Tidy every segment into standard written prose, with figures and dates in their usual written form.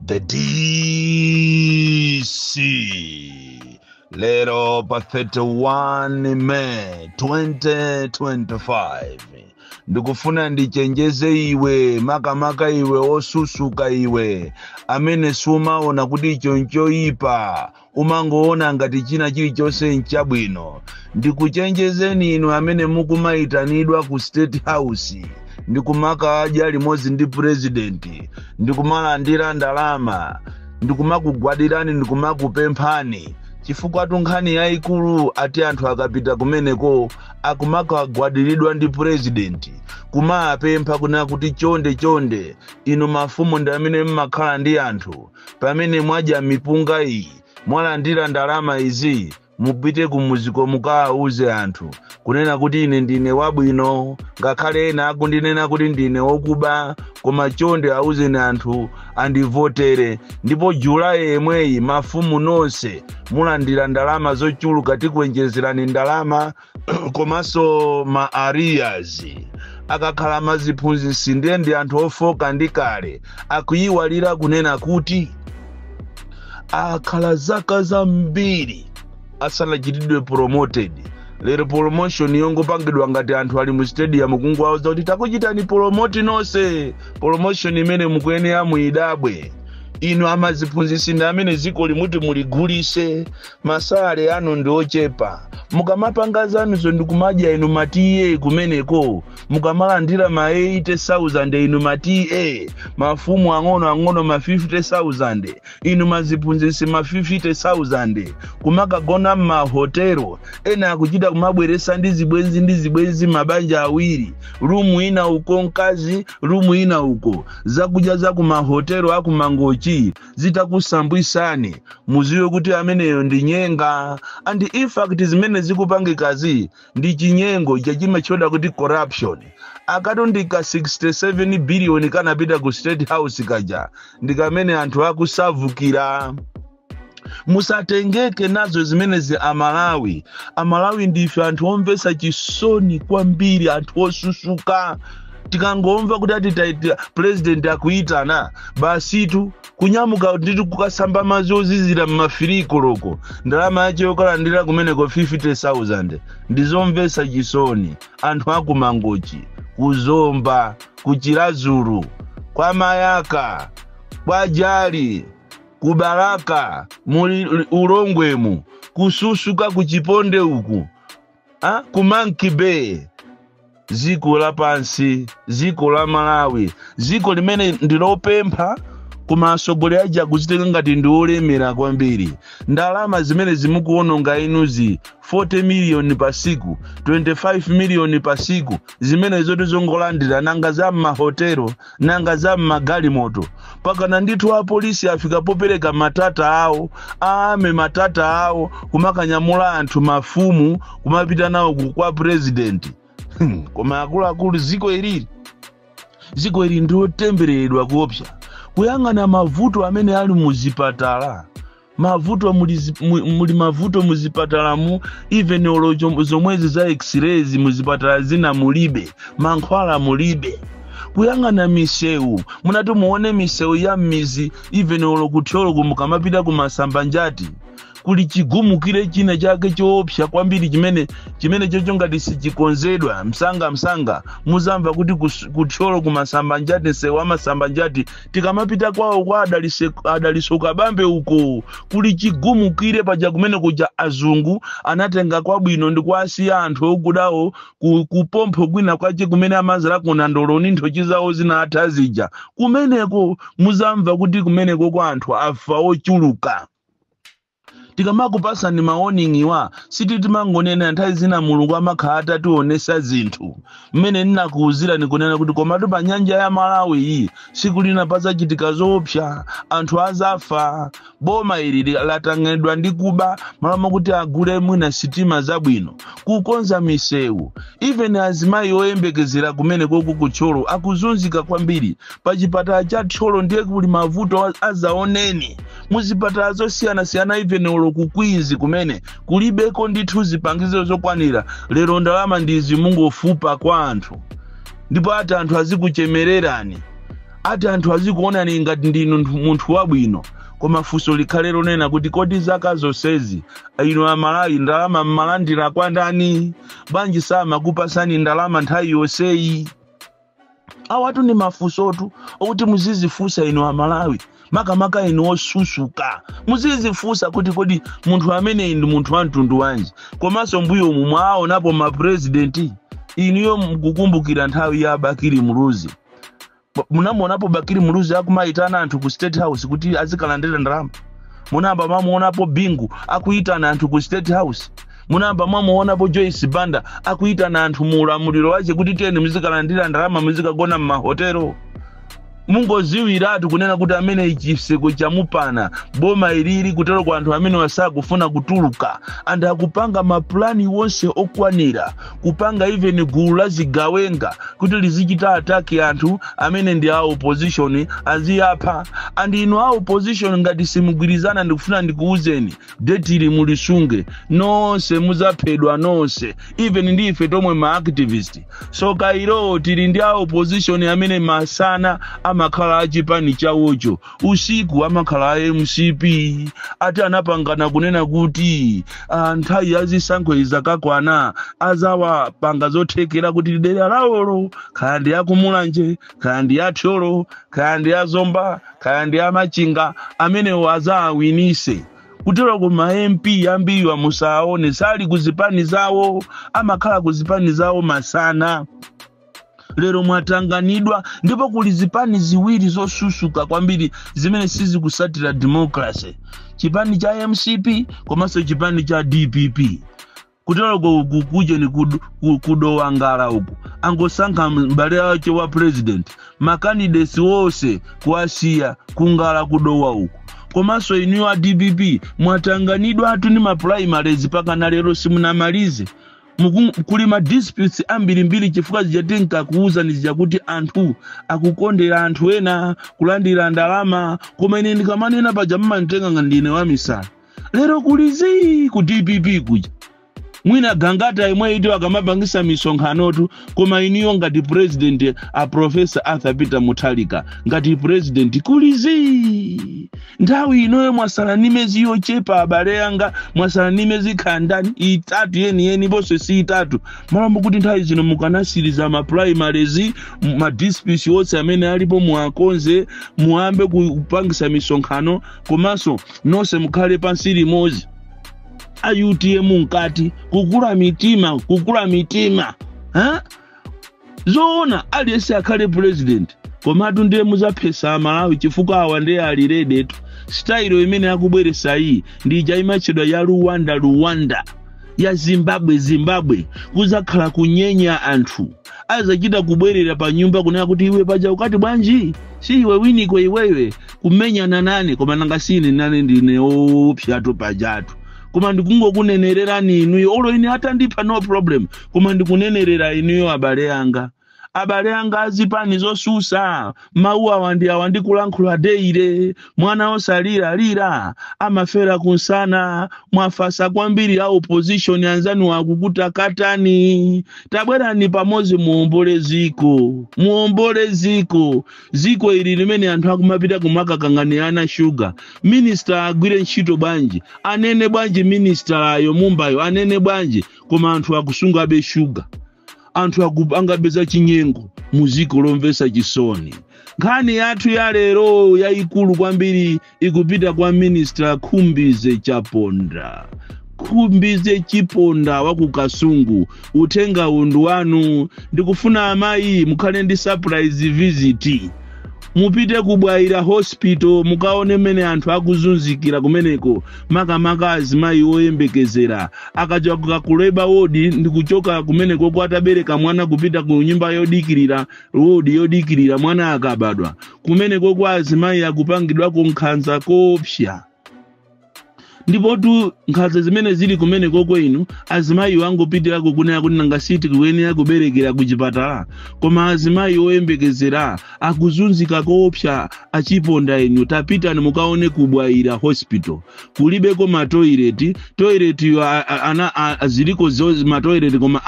The DC, lero pa 31 May 2025, ndikufuna ndichenjeze iwe, makamaka iwe osusuka, iwe amene sumaona kuti icho nchoyipa, umangoona ngati china chilichonse nchabwino. Ndikuchenjezeni inu amene mukumayitanidwa ku State House ndikumakadya limodzi ndi president, ndikumalandira ndalama, ndikumakugwadirani, ndikumakupemphani, chifukwa nkhani yayikulu ati anthu akapita kumeneko akumakagwadiridwa ndi president, kumapempha kunena kuti chonde chonde, inu mafumu ndi amene mmakhala ndi anthu, pamene mwadya mipunga iyi, mwalandira ndalama izi, mupite kumuziko mukawauze anthu kunena kuti ine ndine wabwino, ngakhale ena akundinena kuti ndine wokuba, koma chonde auzeni anthu andivotere. Ndipo Julayi yemweyi mafumu nonse mulandira ndalama zochuluka, tikuenjezerani ndalama komanso ma arrears. Akakhala maziphunzitsi ndiye ndi anthu ofoka ndi kale, akuyiwalira kunena kuti akhala zaka zambiri asanachitidwe promoted. Lero promotion yongopangidwa ngati anthu ali mu stadium, kungowauza kuti takuchitani promote nonse. Promotion imene mukuyenera muidabwe inu amaziphunzitsi ndi amene ziko limuti muligulise. Ma salary anu ndi ochepa. Mukamapanga zanuzo ndikumadya inu ma TA kumeneko, mukamalandira ma 80,000 inu ma TA, mafumu ang'ono ang'ono ma 50,000, inu maziphunzitsi ma 50,000, kumakagona m'mahotelo. Ena akuchita kumabweresa ndi zibwenzi ndi zibwenzi, mabanja awiri, room ina uko mkazi, room ina uko. Zakudya za kumahotelo akumangochi zitakusambwisani, muziwe kuti ameneyo ndi nyenga. And in fact zimene zikupangikazi ndi chinyengo chachimatchedwa kuti corruption. Akatundika 67 billion kanapita ku State House kaja ndi kamene anthu akusavukira. Musatengeke nazo zimenezi, Amalawi. Amalawi ndife anthu omvetsa chisoni kwambiri, anthu osusuka. Tikangomva kuti ati taita president akuyitana, basitu kunyamuka nditi kukasamba madzi ozizira mmafiriko loko, ndalama yache yokalandira kumeneko 50,000. Ndizomvetsa chisoni. Anthu akumangochi, kuzomba, kuchilazulu, kwa Mayaka, kwa Jali, kubalaka, muli Ulongwemu, kususuka, kuchiponde uku, ku Monkey Bay, ziko lapansi, ziko la Malawi, ziko limene ndilopempha, koma atsogoleri aja akuzitenga ngati ndi olemera kwambiri. Ndalama zimene zimukuononga inuzi, 40 miliyoni pa siku, 25 miliyoni pa siku, zimene zoti zongolandira, nanga za mmahotelo, nanga za mmagalimoto? Pakana ndithu apolisi afika popereka matata awo, aame matata awo, kumakanyamula anthu mafumu kumapita nawo kwa president. Koma akuluakulu, ziko ilili, ziko ili ndiotembereredwa kuopsa. Kuyang'ana mavuto amene ali muzipatala, mavuto muli, muli mavuto muzipatalamu. Even olo zomwezi za x-rays muzipatala zina mulibe, mankhwala mulibe. Kuyang'ana misewu, munati muone misewu ya m'mizi, even olo kuthyolo mukamapita kumasamba njati kuli chigumukire china chake choopsa kwambiri chimene chocho ngati sichikonzedwa msanga msanga, muzamva kuti kuthyolo kumasamba njati, msewu wa Masamba njati, tikamapita kwawo kwa Adaliso Kabambe uko, kuli chigumukire paja kumene kuja azungu anatenga kwabwino ndi kuasiya anthu okudawo kupompho kwina kwache kumene amazala kuna ndoloni, nthochi zawo zinatha zija. Kumeneko muzamva kuti kumeneko kwa anthu afa ochuluka. Tikamakupasani ma warning wa, siti timangonena. Nthawi zina Mulungu amakhala atationesa zinthu mmene ndinakuwuzirani kunena kuti komatu pa nyanja ya Malawi iyi siku lina pazachitika zoopsa, anthu azafa. Boma ili latang'edwa ndi kuba. Malamo kuti agule mwina sitima zabwino, kukonza misewu, even azimayi oyembekezera kumene koku kuthyolo akuzunzika kwambiri. Pa chipatala cha Thyolo ndiye kuli mavuto azaoneni. Muzipatala zosiyanasiyana, even olo ku Queens kumene kulibeko ndithu zipangizo zokwanira. Lero ndalama ndizi mungofupa kwa anthu, ndipo ati anthu azikuchemererani. Ati anthu azikuonani ngati ndinu munthu wabwino, koma funso likhale lonena kuti kodi zaka zonsezi inu Amalawi ndalama mmalandira kwa ndani? Bwanji samakupasani ndalama nthawi yonseyi? Awatu ndi mafunsotu okuti muzizifunsa inu Amalawi, makamaka inu osusuka. Muzizifunsa kuti kodi munthu ameneyi ndi munthu wa mtundu wanji? Komanso mbuyo umu mwaonapo mapurezidenti? Inuyo mukukumbukira nthawi ya Bakili Muluzi, munamuonapo Bakili Muluzi akumayitana anthu ku State House kuti azikalandira ndalama? Munayamba mwamuonapo Bingu akuyitana anthu ku State House? Munayamba mwamuonapo Joyce Banda akuyitana anthu mu ulamuliro wace kuti tiyeni muzikalandira ndalama, muzikagona m'mahotelo? Mungoziwiratu kunena kuti amene chiseko chamupana boma ilili kutero kwa anthu amene wasakufuna kutuluka, anthu akupanga mapulani wonse okwanira kupanga even gulu la zigawenga kuti lizichita attack anthu amene ndi a opposition, aziyapha. And inu a opposition, ngati simugwirizana, ndikufuna ndikuwuzeni, date ili mulisunge, nonse muzaphedwa nonse, even ndi ife tomwe ma activist. So kairo tili ndi a opposition amene masana amakhala achipani chawocho, usiku amakhala a MCP. Ati anapangana kunena kuti nthawi ya zisankho izakakwana azawapanga zothekera kuti dera lawolo, kaya ndi akumulanje, kaya ndi athyolo, kaya ndi azomba, kaya ndi amachinga, amenewo azawawinise. Kutero ku ma MP ambiriwa musaone sali kuzipani zawo, amakhala kuzipani zawo masana. Lero mwatanganidwa, ndipo kuli zipani ziwiri zosusuka kwambiri zimene sizikusatira democracy: chipani cha MCP komanso chipani cha DPP. Kutero kuje ni kudowangala uku angosankha mbale wace wa president, ma candidates wonse kuwasiya kungala kudowa uku. Komanso inuyo a DPP mwatanganidwa atu ndi ma primaries, pakana lero simunamalize. Kuli ma disputes ambirimbiri, chifukwa zija tinkakuwuzani zija kuti anthu akukondera anthu ena kulandira ndalama. Koma ine ndikamanena paja mumanditenga nga ndine wamisala. Lero kuli zii ku DPP kuja, mwina Gangata imwe iti akamapangisa misonkhanotu. Koma iniyo ngati president, a Professor Arthur Peter Mutharika, ngati president, kuli zii. Nthawi inoyo mwasala ndi miyezi yochepa, abale anga, mwasala ndi miyezi khandani 3 yeniyeni, ponse si 3. Malambo kuti nthawi zino mukanasiriza ma primaries, ma disputes onse amene alipo muakonze, muyambe kupangisa misonkhano, komanso nonse mukhale pansi limodzi a UTM mkati. Kukula mitima, kukula mitima, ha? Zoona aliyense akhale president? Komatu ndiye muzaphesa Amalawi, chifukwa awa ndiye ali ready tu. Style imene akubweresa iyi ndi ija imatchedwa ya Luwanda Luwanda, ya Zimbabwe Zimbabwe. Kuzakhala kunyenya anthu, azachita kubwerera pa nyumba kunena kuti iwe paja ukati bwanji, si iwe winiko iwewe, kumenyana nane. Koma nanga sine nane ndine opyatu pajatu, koma ndikungokunenererani inuyo. Olo ine atandipha, no problem, koma ndikunenerera inuyo, abale anga, abale anga azipani zosusa. Mawu awa ndi awa ndikulankhula daily: mwana osalira lira amafera kunsana. Mwafasa kwambiri a opposition, anzanu akukutakatani. Tabwerani pamodzi, muombole ziko, muombole ziko. Ziko ili limene anthu akumapita kumakakanganirana shuga. Minister agwire ntchito bwanji? Anene bwanji minister ayo Mumbayo? Anene bwanji? Koma anthu akusungabe shuga, anthu akupangabeza chinyengo muziko lomvesa chisoni. Nkhani yathu ya lero yayikulu kwambiri ikupita kwa Minister Khumbize Chaponda. Khumbize Chiponda wa ku Kasungu, uthenga undu wanu. Ndikufuna amayi mukhale ndi surprise visit, mupite ku Bwaila Hospital, mukaone mmene anthu akuzunzikira kumeneko, makamaka azimayi oyembekezera. Akachoka ku labour ward ndi kuchoka kumeneko kwatabereka mwana kupita ku nyumba yodikirira, ward yodikirira mwana akabadwa, kumeneko kwa azimayi akupangidwako nkhanza koopsa. Ndipotu nkhanza zimene zili kumenekoko, inu azimayi wangopitirako kunena kuti nanga siti kuyenera kuberekera ku chipatala, koma azimayi oyembekezera akuzunzika koopsa. Achiponda inu, tapitani mukaone ku Bwaila Hospital, kulibeko ma toilet. Toilet yo ziliko ma toilet, koma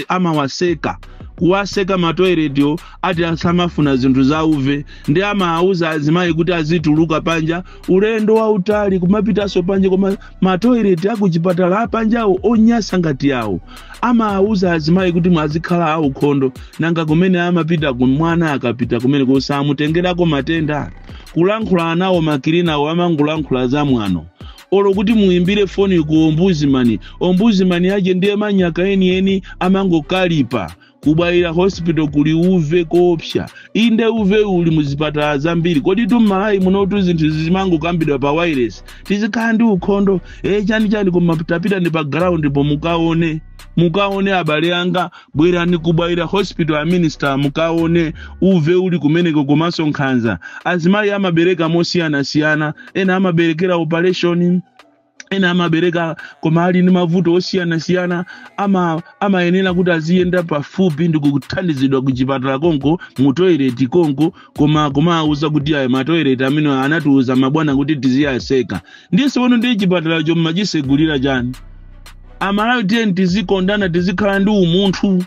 amawaseka. Kuwaseka matoiletyo, ati asamafuna zinthu za uve, ndi amawuza azimayi kuti azituluka panja ulendo wautali kumapitanso panja, koma matoilet akuchipatala apanjawo onyasa ngati awo. Amawuza azimayi kuti mwazikhala aukhondo. Nanga kumene amapita mwana akapita kumene kusamutengerako matenda? Kulankhula nawo ma cleaner wo amangolankhula zamwano. Olo kuti muyimbire foni ku ombudsman, ombudsman aje ndiye manyaka enieni, amangokalipa. Ku Bwaila Hospital kuli uve koopsa. Inde, uve uli muzipatala zambiri. Kodi tum'Malawi munotu zinthu zimangokambidwa pa wireless, tizikhala ndi ukhondo, e chani chani, koma tapita ndi pa ground po mukaone, mukaone abale anga. Bwerani ku Bwaila Hospital, a minister, mukaone uve uli kumeneko komanso nkhanza. Azimayi amabereka mosiyanasiyana, ena amaberekera operation, ena amabereka koma ali ndi mavuto osiyanasiyana, amayenera kuti aziyenda pafupi ndi kuthandizidwa kuchipatala konko, mu toilet konko, koma kumawuza kuti ayi, matoilet amene anatiuza mabwana kuti tiziyaseka. Ndiye pano ndi chipatalacho mmachisegulira chani? Amalawi, tiye tizikondana, tizikhala ndi umunthu.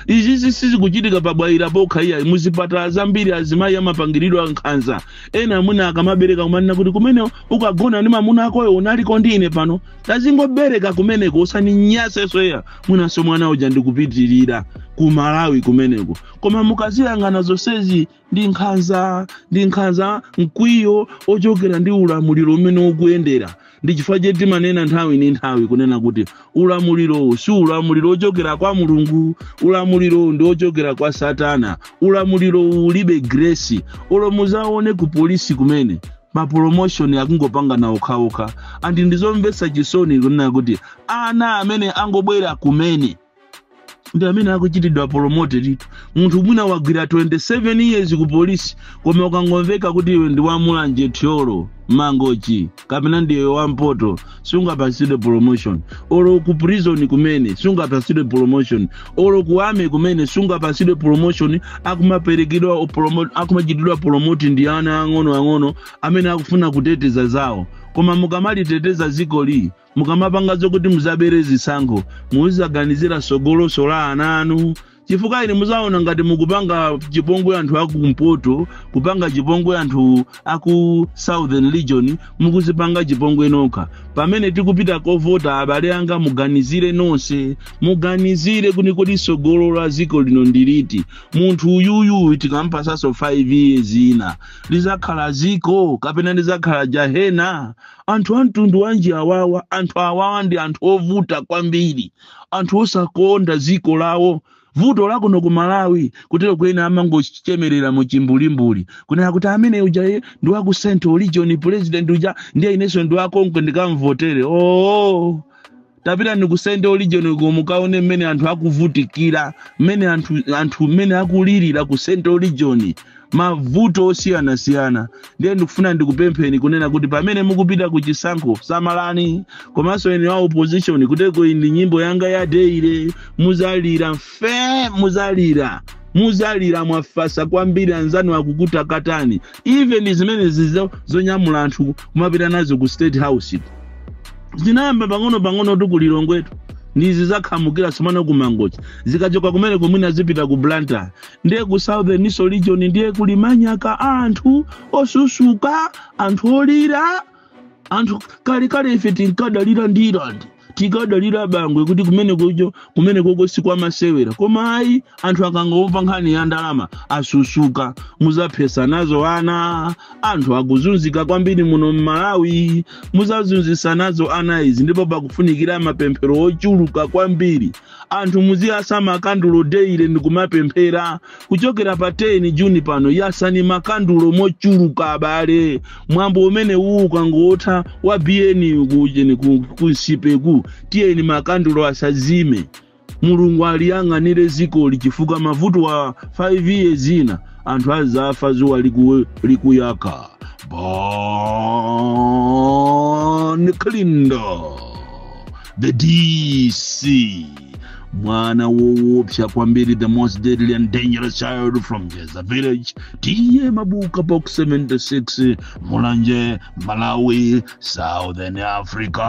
Izizi sizikuchitika pabwaira pokha iya, muzipatala zambiri azimayi amapangiridwa nkhanza. Ena amuna akamabereka kumanena kuti kumene ukagona ndi mamuna akoyo unaliko ndi ine pano, tazingobereka kumeneko, usaninyasenso iya, mwinanso mwana uja ndikupitirira ku Malawi kumeneko. Koma mukaziyang'ana zonsezi ndi nkhanza, ndi nkhanza, mkwiyo ochokera ndi ulamuliro umene ukuyendera. Ndi chifukwa cheti timanena nthawi ndi nthawi kunena kuti ulamuliro si ulamuliro ochokera kwa Mulungu, ulamuliro ndi ochokera kwa Satana, ulamuliro ulibe grace. Olo muzaone ku polisi kumene ma promotion akungopangana okhaokha, and ndizomvetsa chisoni kunena kuti ana amene angobwera kumene ndi amene akuchitidwa promoted. Munthu mwina wagwira 27 years ku polisi, koma ukangomveka kuti iwe ndi wamulanje, Thyolo, Mangochi kapena ndiwe wampoto, sungapasidwe promotion. Olo ku prison kumene sungapasidwe promotion, olo ku army kumene sungapasidwe promotion. Akumaperekedwa akumachitidwa promote ndi ana ang'ono ang'ono amene akufuna kuteteza zawo. Koma mukamaliteteza dzikoli, mukamapanga zokuti muzabere zisankho, muzizaganizira sogoloso la ana anu, chifukwa ine muzaona ngati mukupanga chipongwe anthu akumpoto, kupanga chipongwe anthu aku Southern Region, mukuzipanga chipongwe nokha. Pamene tikupita kovota, abale anga, muganizire nonse, muganizire kuti kodi sogolo la dziko lino ndiliti? Munthu uyuyu tikampasaso 5 years ina, lizakhala ziko kapena lizakhala jahena? Anthu a mtundu wanji awawa? Anthu awawa ndi anthu ovuta kwambiri, anthu osakonda dziko lawo. Vuto lakuno ku Malawi kutero kwena amangochemerera mu chimbulimbuli kunena kuti amene uja ndi wa ku Central Region, president uja ndiye inenso ndi wakonko, ndikamvotere. Oh, tapita ndi ku Central Region ko mukaone mmene anthu akuvutikira, mmene anthu mmene akulirira ku Central Region, mavuto osiyanasiyana. Ndiye ndikufuna ndikupempheni kunena kuti pamene mukupita ku chisankho, samalani. Komanso ene wa opposition, kuteko iyi ndi nyimbo yanga ya daily, muzalira mfe, muzalira, muzalira. Mwafasa kwambiri, anzanu akukutakatani. Even zimene zonyamula anthu kumapita nazo ku State House zinayamba pang'ono pang'ono tu kulilongwetu, ndizi zakhamukira somano ku Mangochi, zikachoka kumene kumwina zipita ku Blantyre, ndiye ku Southern Region, ndiye kuli manyaka, anthu osusuka, anthu olira. Anthu kalekale ife tinkadalira Ndirande, tikadalira Bangwe, kuti kumene kujo, kumene koko sikwamasewera. Koma ayi, anthu akangomva nkhani ya ndalama asusuka. Muzaphesa nazo ana. Anthu akuzunzika kwambiri muno mMalawi, muzazunzisa nazo ana izi. Ndipo pakufunikira mapemphero ochuluka kwambiri. Anthu muziyasa makandulo daily ndikumapemphera. Kuchokera pa 10 Juni pano, yasani makandulo mochuluka, abale. Mwambo umene uwu ukangotha wa bn kujeni kunsipeku, tiyeni makandulo asazime. Mulungu aliyang'anire zikoli, chifukwa mavuto wa 5 years ina anthu azafa zuwa likuyaka. Bon Kalindo, the DC, mwana woopsa kwambiri, the most deadly and dangerous child from Jeza Village, T/A Mabuka, Box 76, Mulanje, Malawi, Southern Africa.